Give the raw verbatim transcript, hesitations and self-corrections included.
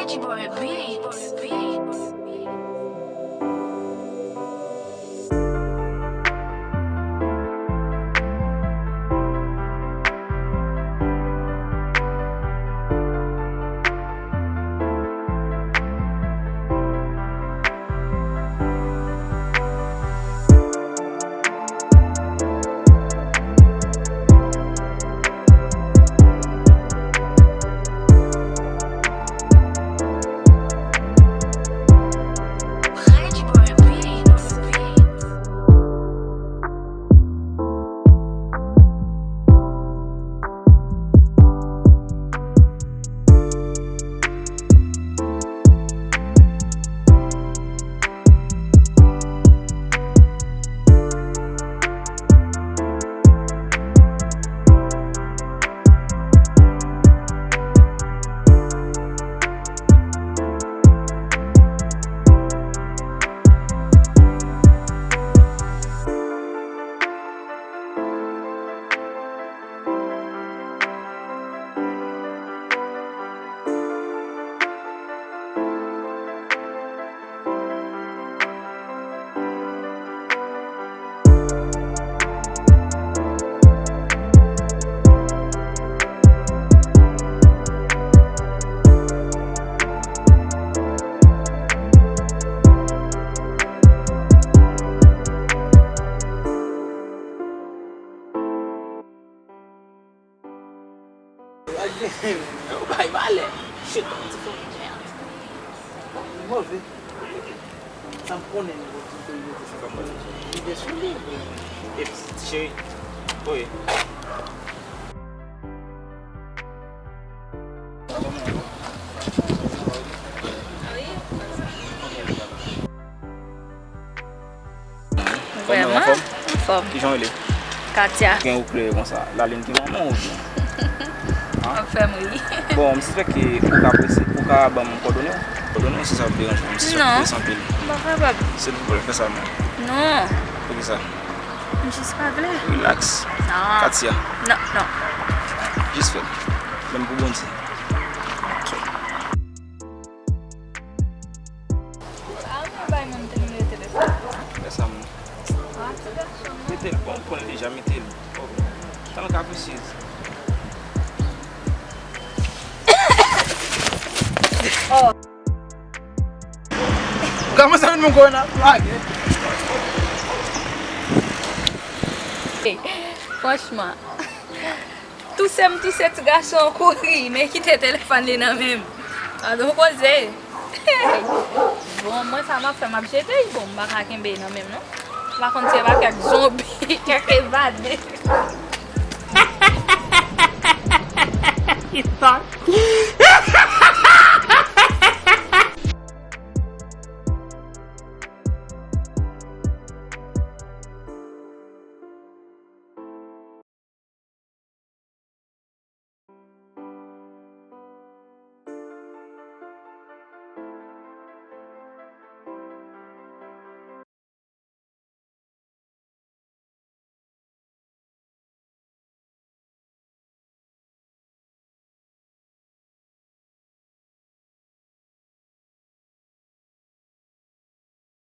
Boy Beats. Ou bay malè. Shit, ti fon. Move. Sa m konnen nou bon ti peyi mete sa. Rive sou li. Epi, cheri. Oye. Vrèman? Anfòm? Anfòm. Kijan w rele? Katia. Gen ou klere konsa. Lalin ki manman w oubyen? Hein? W ap fè m ri. Bon, m sispèk ke ou ka prese, ou ka ban m kòdone w? Kòdone w si sa ap deranje w. M sispèk ou prese anpil. Non. M pa kapab. Silvouplè, fè sa non. Non. Poukisa? M jis pa vle. Relax. Non. Katia. Non, non. Jis fè l. Menm pou Bondye. Ok. Ah, men bay mwen nimewo telefòn. Fè sa, moun. Ah, ti gason. Mete l, bon, pran l deja, mete l. Oh, tann kaprisiz. Oh. Kòman sa vin moun korona? Lage. Franchman. Touse m touse ti gason an kouri, men kite telefòn li nan men m. Gade yon koze. Bon, mwen sa m ap fè, m ap jete l. Bon, m pa ka kenbe l nan men m non. M pa konn si se pa kèk zonbi, kèk evade. Kisa?